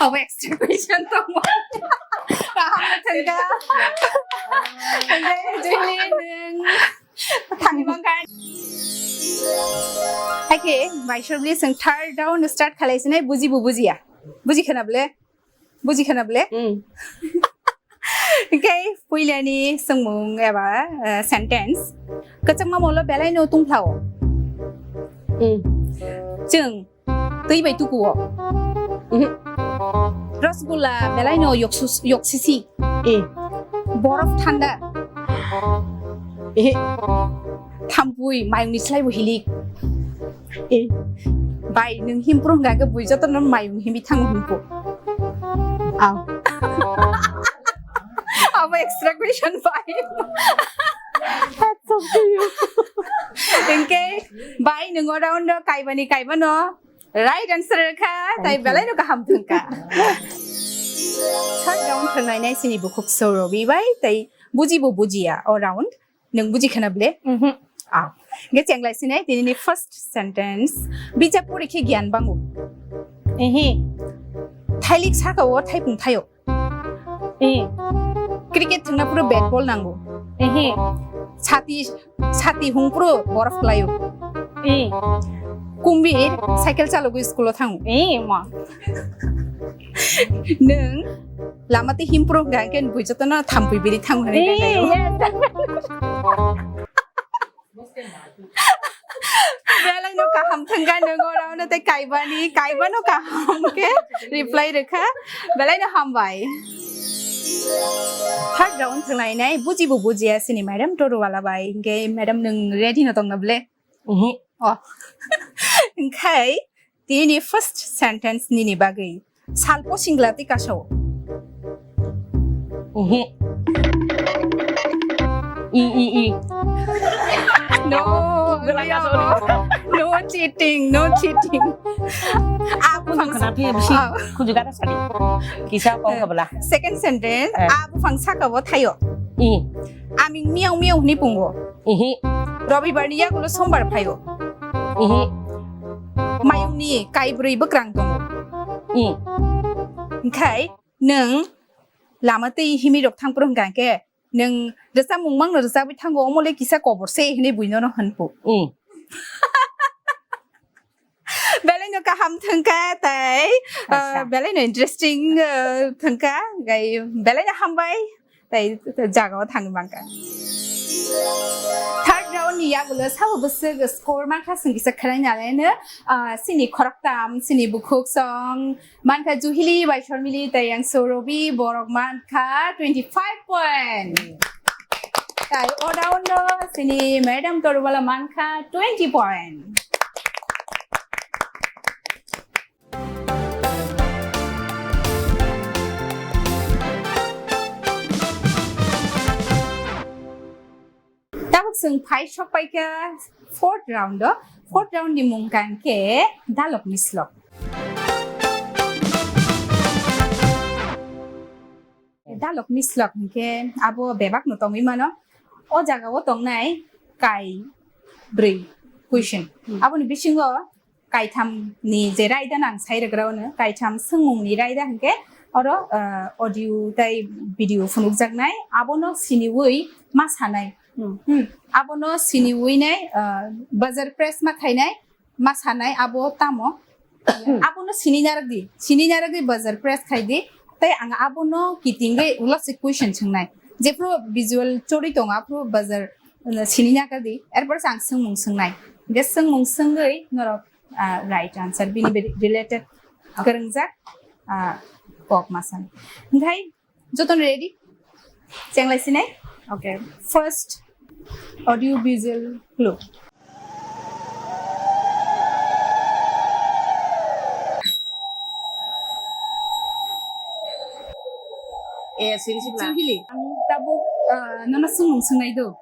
Obo extra question tongmo. Kaham thangka. Thangka, Julie, nwng thani mangkha. Haike, bai Shormili, chwng third round start khalai sinai, buji bo bujiya. Buji khana ble? Buji khana ble? Mm. Hinkhe puilani swngmung eba, eh, sentence. Kwchangma molo belai no tungphao. Mm. Chwng twi bai tukuo. Mhm. Rosgulla belai no yoksus-, yoksisi. Eh. Borof thanda. Eh. Thampui mayungni slai bo hilik. Eh. Bai, nwng himpru hwnkha khe bui jotono mayung himwi thango himpo. Ang. Abo extra question bai. Hats off to you. Hinkhe bai, nwng o round o kaibani kaibano right answer kha, tai Thank you. Belai no kaham thangkha. Third round thangnainai sini bukhuk Sorobi bai, tai buji bo bujiya o round. Nwng buji khana ble? Mhm. Ah. Ge chenglai sinai, tinini first sentence. Bijap pori khe giyan bango. Ehe. Thailik saka o thaipung thaio. Eh. Cricket thwngna phuru bat ball nango. Ehe. Sati, sati hung phuru borof klaio. Eh. Kumbir cycle chalogwi school o thango. Eh, ma. Nwng lama tei him phuru hwnkha khe bui jotono thampui biri thango hwnwi Eh, khe yes. Belai no kaham thangka nung oro no tei kaibani, kaibano kaham khe reply rwkha. Belai no hambai. Third round thwnglainai buji bo bujiya sini madam Toruwala bai. Hinkhe madam nung ready no tongna ble? Mhm. Oh. Hinkhe tini first sentence nini bagwi. Salpo singla tei kasao. Mhm. I, i, i. No, no cheating, no cheating. Aku bangsa. Khunju gana sadi. Kisa kok habla. Second sentence, aku bangsa ka bo thayo. I. Aming miau miau hwnwi pungo. Ihi. Robibar ni yagulo sombar phayo. Ihi. Mayung ni kaibrwi bwkrang tongo. I. Hwnkhe nwng lama twi himwi rok thang phuru hwnkha khe nwng rwchapmung mangno rwchapwi thango, omo le kisa kobor se hwnwi buino no hwnphu. I. Belai no kaham thwngkha tei, uh, belai no interesting, uh, thwngkha, gai belai no hambai tei jaga o thangwi mankha. Third round ni yagulo sabo bwswk score mankha, chwng kisa khwlai nalai no, uh, chini khoroktham, chini bukhuk song, mankha Juhili bai Shormili tei yang Sorobi, borok mankha twenty five point. Tai o round o chini madam Torubala mankha twenty point. Tabuk chwng phai sok paikha fourth round o. Fourth round ni mung kang khe dalok mislok. Dalok mislok hwnkhe abo bebak no tongwi mano. O jaga o tongnai kai brwi question. Aboni bisingo kaitham ni je raida nang sai rwgra ono, kaitham swngmung ni raida hwnkhe oro, ah, audio tei video phunukjaknai, abono siniwi ma sanai. Hmm. Abono siniwi nai, ah, buzzer press ma khainai, ma sanai abo tamo. Abono sini narwk di, sini narwk di buzzer press khai di, tei ang abono kitingwi ulo se question swngnai. Jephru visual chorwi tongo, aphru buzzer, uh, sini narwk di, erpor se ang swngmung swngnai. Hwnkhe swngmung swngwi norok ah, right answer. Bini be-, related kwrwngjak, ah, kok ma san. Hwnkhe jotono ready? Chenglai sinai? Okay. First audio visual clue. Eh, sini sini. Juhili, ang tabuk, ah, nono swngmung swngnai do.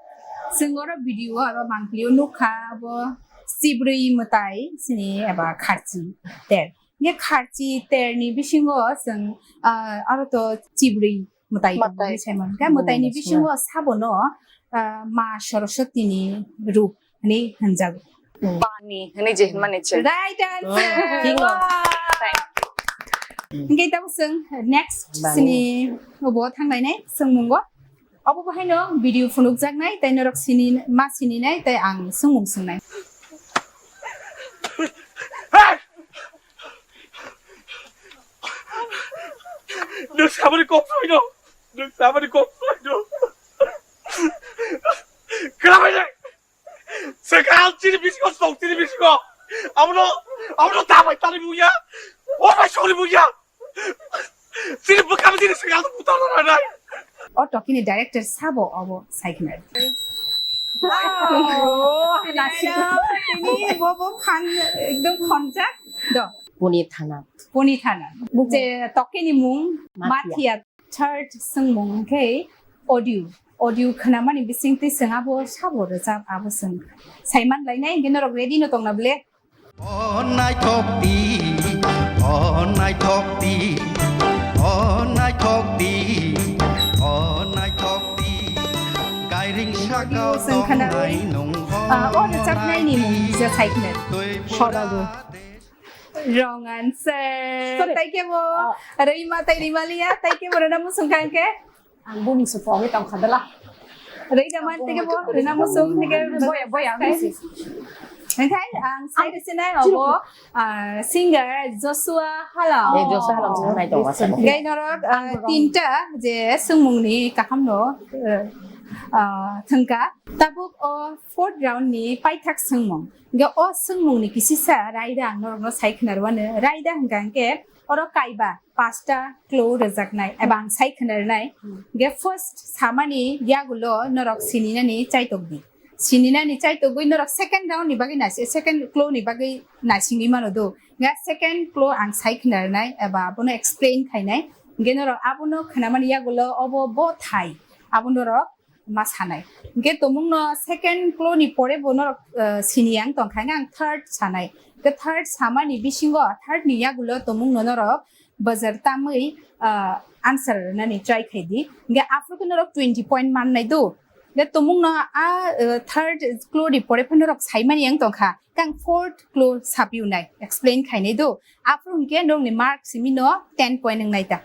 Chwng oro video o eba mangpili o nukha, abo chibrwi mwtai sini eba kharchi ter. Ye kharchi ter ni bisingo chwng, ah, aro to chibrwi mwtai tongo hinwi sai mano. Khe mwtai ni bisingo sabono, ah, Ma Saraswati ni rup hinwi hwnjago. Bani hinwi je hinmani chwng. Right answer. Wow. Thank you. Hingke tabuk chwng next sini obo thanglainai swngmungo. Obo bo haino video phunukjaknai, tei norok sini, ma sininai, tei ang swngmung swngnai. Nwng samani kok soi no, nwng samani kok soi no. Kwrabai de. Swkang chini bisingo, sok chini bisingo. Abono, abono ta bai tani buya. O bai sori buya. Chini bwkha chini swkang buta na nai. O tokini director sabo obo saikna. Wow. Nasi. Ini bo bo khan ekdom khonjak. Do. Puni thana. Puni thana. Je tokini mung Mathia. Mathia. Third swngmung hwnkhe audio. Audio khwnamani bisingtwi chwng abo sabo rwchap abo chwng saiman lainai, hwnkhe norok ready no tongna ble? O naithok di, o naithok di, o naithok di, o naithok di. Kairing sakao tongnai nung. Ah, o rwchapnaini mung kisa saikna. Soralu. Wrong answer. Sorry. Tei kebo Rima tei Rimalia, tei kebo rwna musung kha hwnkhe? Ang bumung se pogwi tong kha dala. Rwida man tei kebo rwna musung tei kebo boya, boya, ang bisi. Hwnkhe ang sai rwsinai obo, ah, singer Joshua Halong. Eh, Joshua Halong se nai tong masa. Hwnkhe norok, ah, tinta je swngmungni kahamno, eh, ah, thwngkha. Tabuk o fourth round ni paithak swngmung. Hingke o swngmung ni kisisa raida ang norok no sai khna rwano. Raida hingka hingke oro kaiba pasta klo rwjaknai eba ang sai khna rwnai. Hingke first samani yagulo norok sininani chaitok di. Sininani chaitogwi norok second round ni bagwi nasi, second klo ni bagwi nasingwi mano do. Hingke second klo ang sai khna rwnai eba abono explain khainai. Hingke norok abono khnamani yagulo obo bo thai. Abo norok ma sanai. Hingke tomungno second clue ni pore bo norok, eh, sini yang tongkha, hingke ang third sanai. Hingke third samani bisingo, third ni yagulo tomungno norok bazar tamwi, ah, answer rwnani try khai di. Hingke aphuru khe norok twenty point mannai do. Hingke tomungno a, ah, third clue ni pore phano norok saimani yang tongkha. Kang fourth clue sapiu nai, explain khainai do. Aphuru hingke nokni mark simi no ten point wngnai ta.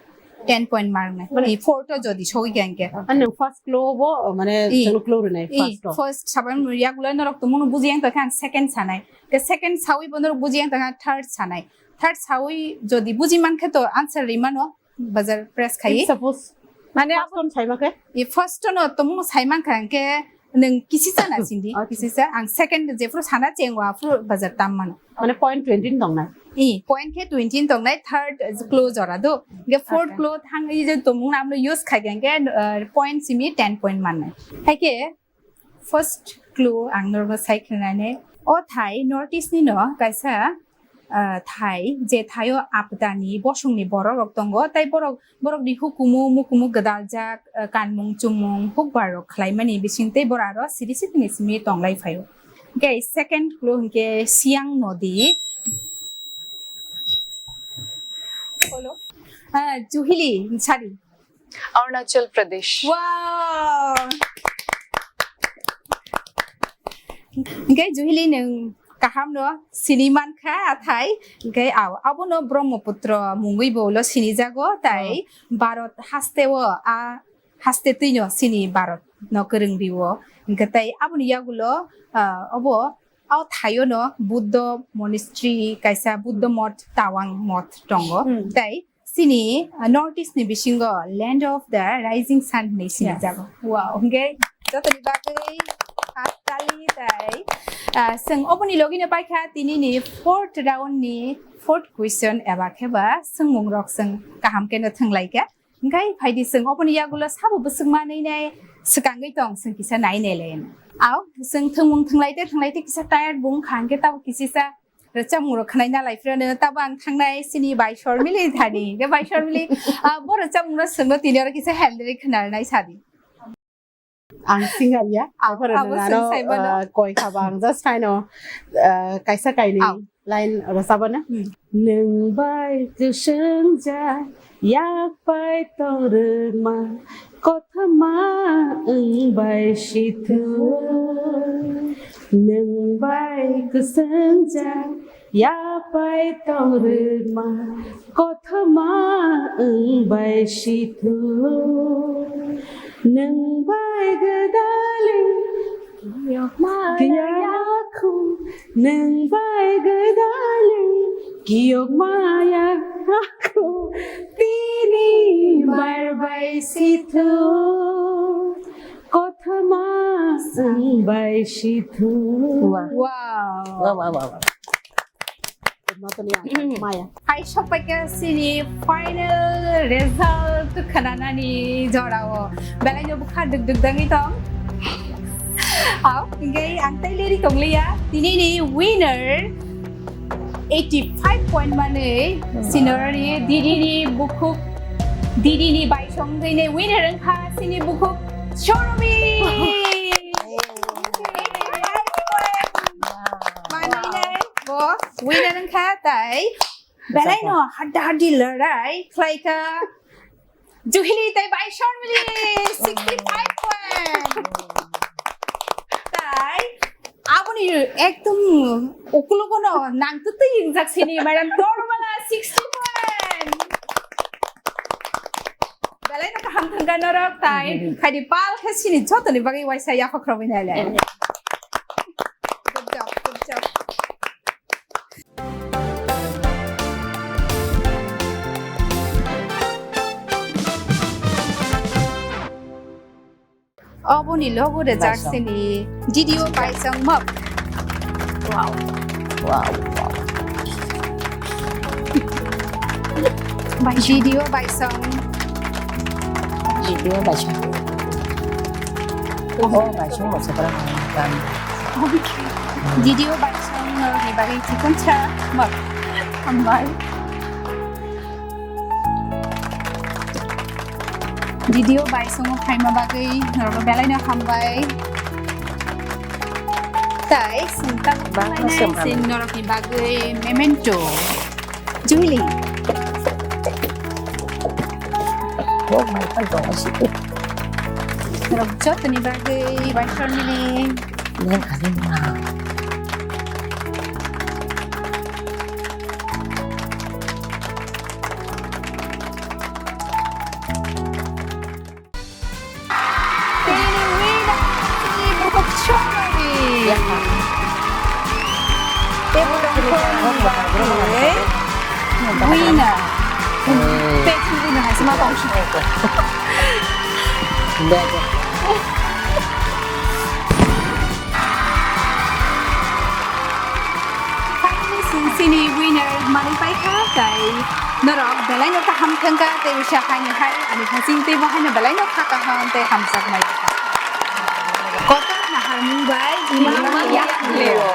Ten point mark nai. Mane fourth o jodi sogwi kha hingke. Ani first clue bo, mane I, chwng clue rwnai I, first o. First sabai yagulo norok tomungno buji yang tongkha, ang second sanai. Ke second sawi bo norok buji yang tongkha, third sanai. Third sawi jodi buji mankhe to answer rimano bazar press khai. If suppose mane first on saima khe? I first no tomung saiman kha hingke nwng kisisa na sindi, oh, kisisa. Ang second jephuru sana chengo aphuru bazar tam mano. Mane point twenty tongnai? I point khe twenty tongnai, third clue jora do. Hingke fourth clue thang i je tomung namno use khai hingke, uh, point simi ten point mannai. Haike first clue ang norokno sai khwnani. O thai North East ni no kaisa, ah, thai, je thaio apdani bosongni borok rok tongo, tai borok, borokni hukumu mukumu gwdaljak, ah, kanmung chumung hukbar rok khlaimani bising tei borok aro siri sitini simi tonglai phaio. Hingke second clue hingke Siang nodi. Hello. Ah, Juhili, sari. Arunachal Pradesh. Wow! Hingke Juhili nwng kaham no sini mankha athai, hingke ao, abono Brahmaputra mungwi bo ulo sinijago, tai Bharat haste o a haste twi no sini Bharat no kwrwng rio, hingke tai aboni yagulo, ah, obo ao thaio no Buddha monastery kaisa Buddha moth, Tawang moth tongo, tai Chini, ah, North East ni bisingo Land of the Rising Sun hinwi sinijago. Wow, hingke jotoni bagwi hattali tai, ah, chwng oboni logino paikha tinini fourth round ni fourth question eba kheba swngmung rok chwng kaham keno thwnglaikha. Hingke phaidi chwng oboni yagulo sabo bwswk manwi nai swkangwi tong chwng kisa nai nai lai. Ao chwng thwngmung thwnglaite thwnglaite kisa tired bo wngkha hingke tabo kisisa Rwchapmung rok khwnai na lai phirano, tabo ang thangnai chini bai Shormili thani. Hingke bai Shormili, ah, bo rwchapmung no swngno tini oro kisa handle khwnarnai sadi. Ang singer ya. Abo rwno nano, ah, koi khaba ang just haino, ah, kaisa kaini line rwchapano. Nwng bai kwswng ja, yak pai tong rwkma, kothoma wng bai sithu. Nwng bai kwswng ja, ya pai tong rwkma, kothoma wng bai sithu. Nwng bai gwdalwi kiyokma yakhu, nwng bai gwdalwi kiyokma yakhu, tini bar bai sithu. Kothoma swng bai sithu. Wow. Wow, wow, wow, wow. Maya. Hai sokpaikha chini final result khwnanani jorao. Belai no bwkha duk duk dangwi tong. Au, hingke ang tei leri tongliya. Tinini winner eighty five point manwi, sinorni didini bukhuk, didini baisong dini winner wngkha chini bukhuk Shormi. Manwi nai bo winner wngkha tai. Belai no hadda haddi lwrai khlaikha. Juhili tai bai Shormili sixty five point. Tai aboni ekdom ukulugo no nang tu tei ingjak sini madam Dormala sixty point. Belai no kaham thangka norok tai khaidi pal khe sini jotoni bagwi waisa yaphak rogwi nai le. Good job, good job. Oboni logo rejak sini D D O Baisong mok. Wow. Wow, wow. D D O Baisong. D D O Baisong. Oh, Baisong, Baisong, Baisong. D D O Baisong, norokni bagwi chikonsa mok. Hambai. Video bai songo phaima bagwi norokno belaino hambai. Tai sing tak Bangma khlainai sing hambai. Sing norokni bagwi memento. Julie. Oh my God, dong si. Norok jotoni bagwi bai sonini. Nang ani ma. Tini winner si Bukhuk Chowdhury. Tei bo tongkha ni bagwi winner. Tei chini winner hai se ma tong si. Finally, chwng chini winner manwi paikha, tai norok belaino kaham thangkha, tei usa haino hai ani hasing teibo haino belaino kha kaham tei hamjaknai. Kotor naharmung bai, Mama Yakleo.